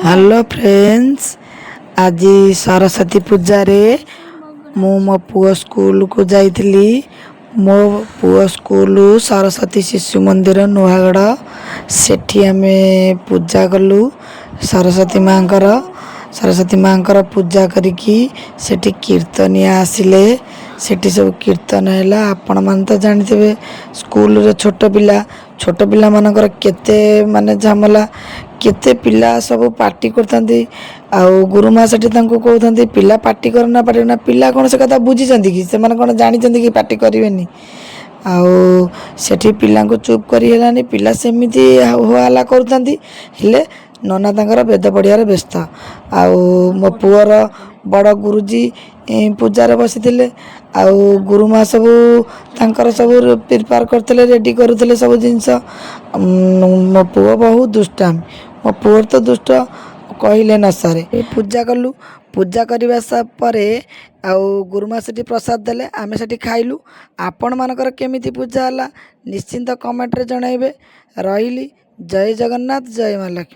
Hello friends, ଆଜି ସରସ୍ୱତୀ ପୂଜାରେ ମୁଁ ମୋ ପୁଅ ସ୍କୁଲକୁ ଯାଇଥିଲି। ମୋ ପୁଅ ସ୍କୁଲ ସରସ୍ୱତୀ ଶିଶୁ ମନ୍ଦିର, ନୂଆଗଡ଼। ସେଠି ଆମେ ପୂଜା କଲୁ ସରସ୍ୱତୀ ମାଆଙ୍କର। ସରସ୍ୱତୀ ମାଆଙ୍କର ପୂଜା କରିକି ସେଠି କୀର୍ତ୍ତନିଆ ଆସିଲେ, ସେଠି ସବୁ କୀର୍ତ୍ତନ ହେଲା। ଆପଣମାନେ ତ ଜାଣିଥିବେ, ସ୍କୁଲରେ ଛୋଟ ପିଲା, ଛୋଟ ପିଲାମାନଙ୍କର କେତେ ମାନେ ଝାମେଲା, କେତେ ପିଲା ସବୁ ପାଟି କରିଥାନ୍ତି। ଆଉ ଗୁରୁମା ସେଠି ତାଙ୍କୁ କହୁଥାନ୍ତି, ପିଲା ପାଟି କରନା, ପାଟି କରନା। ପିଲା କ'ଣ ସେ କଥା ବୁଝିଛନ୍ତି କି? ସେମାନେ କ'ଣ ଜାଣିଛନ୍ତି କି ପାଟି କରିବେନି? ଆଉ ସେଠି ପିଲାଙ୍କୁ ଚୁପ୍ କରି ହେଲାନି। ପିଲା ସେମିତି ହୋ ହାଲା କରୁଥାନ୍ତି, ହେଲେ ନନା ତାଙ୍କର ବେଦ ପଢ଼ିବାରେ ବ୍ୟସ୍ତ। ଆଉ ମୋ ପୁଅର ବଡ଼ ଗୁରୁଜୀ ପୂଜାରେ ବସିଥିଲେ, ଆଉ ଗୁରୁମା ସବୁ ତାଙ୍କର ସବୁ ପ୍ରିପେୟାର କରୁଥିଲେ, ରେଡ଼ି କରୁଥିଲେ ସବୁ ଜିନିଷ। ମୋ ପୁଅ ବହୁତ ଦୁଷ୍ଟାମି। ମୋ ପୁଅର ତ ଦୁଷ୍ଟ କହିଲେ ନ ସରେ। ପୂଜା କଲୁ। ପୂଜା କରିବା ପରେ ଆଉ ଗୁରୁମା ସେଠି ପ୍ରସାଦ ଦେଲେ, ଆମେ ସେଠି ଖାଇଲୁ। ଆପଣମାନଙ୍କର କେମିତି ପୂଜା ହେଲା, ନିଶ୍ଚିନ୍ତ କମେଣ୍ଟରେ ଜଣାଇବେ। ରହିଲି। ଜୟ ଜଗନ୍ନାଥ, ଜୟ ମା ଲକ୍ଷ୍ମୀ।